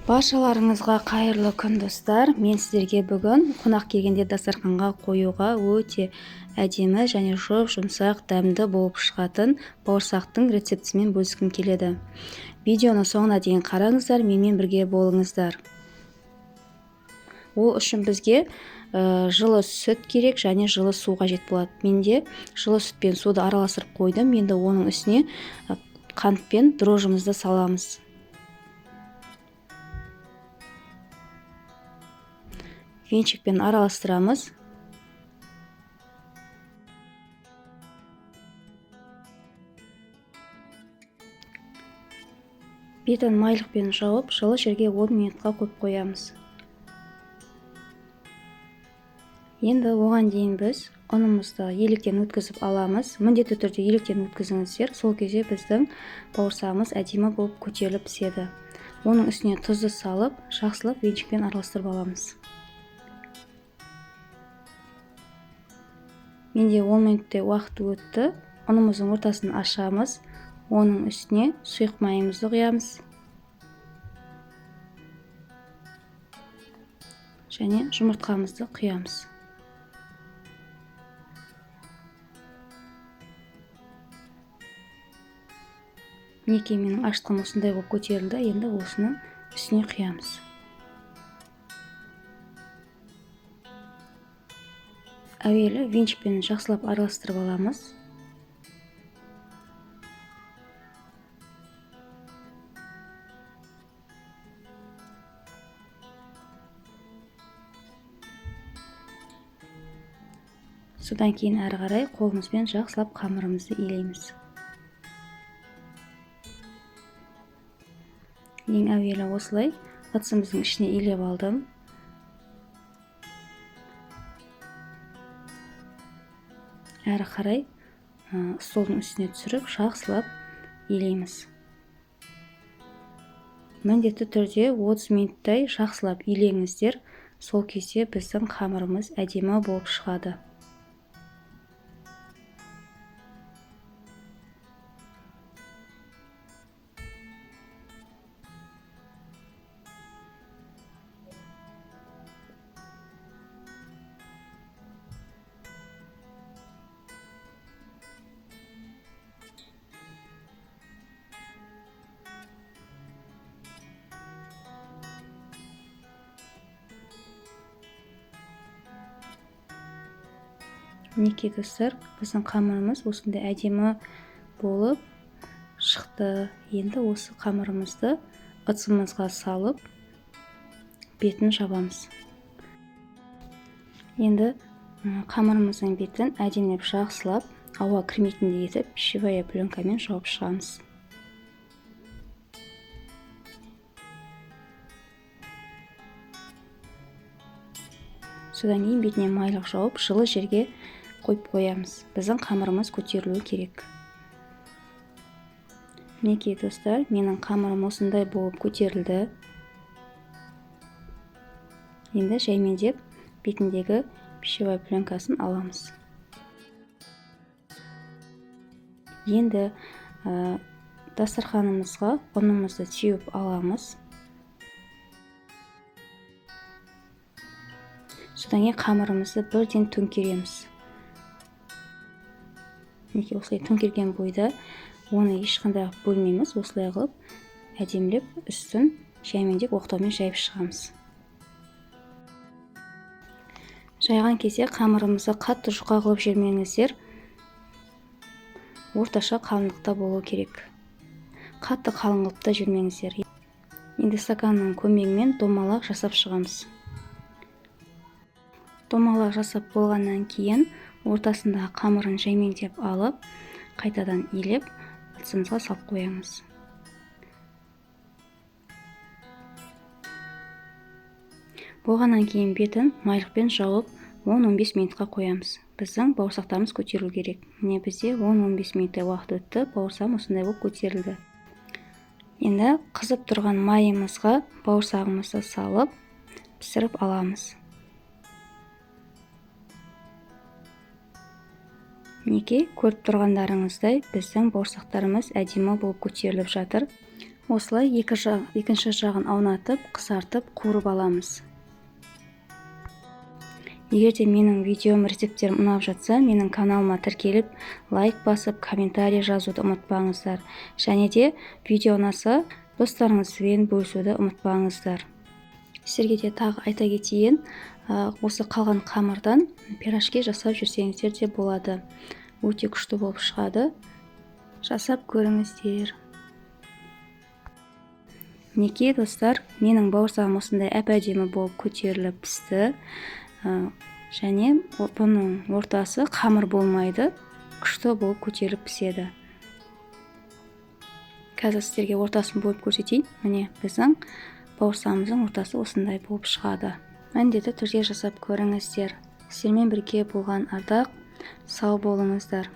Баршаларыңызға қайырлы күн, достар. Мен сіздерге бүгін қонақ келгенде дастарханға қоюға өте әдемі және жұп-жұмсақ, дәмді болып шығатын бауырсақтың рецептімен бөліскім келеді. Видеоны соңына дейін қараңыздар, менімен бірге болыңыздар. Ол үшін бізге жылы сүт керек және жылы су қажет болады. Менде жылы сүт пен суды араластырып қойдым. Енді оның үстіне қант пен дрожжымызды саламыз. Венчикпен араластырамыз. Бетін майлықпен жауып, жылы жерге 10 минутқа қойып қоямыз. Енді оған дейін біз ұнымызды електен өткізіп аламыз. Міндетті түрде електен өткізіңіздер. Сол кезде біздің бауырсағымыз әдемі болып көтеріліп піседі. Оның үстіне тұзды салып, жақсылап венчикпен араластырып аламыз. Менде 10 минуттай уақыт өтті. Ұнымыздың ортасын ашамыз. Оның үстіне сұйық майымызды құямыз. Және жұмыртқамызды құямыз. Мінекей, менің ашытқым осындай болып көтерілді. Енді осыны үстіне құямыз. Әуелі венчикпен жақсылап араластырып аламыз. Содан кейін әрі қарай қолымызбен жақсылап қамырымызды илейміз. Ең әуелі осылай ыдысымыздың ішіне илеп алдым. Әрі қарай столдың үстіне түсіріп, жақсылап илейміз. Міндетті түрде 30 минуттай жақсылап илеңіздер. Сол кезде біздің қамырымыз әдемі болып шығады. Мінекей, достар, біздің қамырымыз осындай әдемі болып шықты. Енді осы қамырымызды ыдысымызға салып, бетін жабамыз. Енді қамырымыздың бетін әдемілеп жақсылап, ауа кірмейтіндей етіп, пищевая пленкамен жауып шығамыз. Содан кейін бетіне майлық жауып, жылы жерге қойып қоямыз. Біздің қамырымыз көтерілуі керек. Мінекей, достар, менің қамырым осындай болып көтерілді. Енді жаймендеп бетіндегі пищевая пленкасын аламыз. Енді дастарханымызға ұнымызды теуіп аламыз. Содан кейін қамырымызды бірден төңкереміз. Мінекей, осылай төңкерген бойда оны ешқандай қылып бөлмейміз. Осылай қылып әдемілеп үстін жаймендеп оқтаумен жайып шығамыз. Жайған кезде қамырымызды қатты жұқа қылып жібермеңіздер. Орташа қалыңдықта болу керек. Қатты қалың қылып та жібермеңіздер. Енді стаканның көмегімен домалақ жасап шығамыз. Домалақ жасап болғаннан кейін ортасындағы қамырын жаймендеп алып, қайтадан илеп, ыдысымызға салып қоямыз. Болғаннан кейін бетін майлықпен жауып, 10-15 минутқа қоямыз. Біздің бауырсақтарымыз көтерілу керек. Міне, бізде 10-15 минуттай уақыт өтті, бауырсағым осындай болып көтерілді. Енді қызып тұрған майымызға бауырсағымызды салып, пісіріп аламыз. Мінекей, көріп тұрғандарыңыздай, біздің бауырсақтарымыз әдемі болып көтеріліп жатыр. Осылай екінші жағын аунатып, қызартып, қуырып аламыз. Егер де менің видеом, рецепттерім ұнап жатса, менің каналыма тіркеліп, лайк басып, комментарий жазуды ұмытпаңыздар. Және де видео ұнаса, достарыңызбен бөлісуді ұмытпаңыздар. Сіздерге де тағы айта кетейін, осы қалған қамырдан пирожки жасап жүрсеңіздер де болады. Өте күшті болып шығады. Жасап көріңіздер. Мінекей, достар, менің бауырсағым осындай әп әдемі болып көтеріліп пісті. Және бұның ортасы қамыр болмайды, күшті болып көтеріліп піседі. Қазір сіздерге ортасын бөліп көрсетейін. Міне, біздің бауырсағымыздың ортасы осындай болып шығады. Міндетті түрде жасап көріңіздер. Сіздермен бірге болған Ардақ. Сау болыңыздар.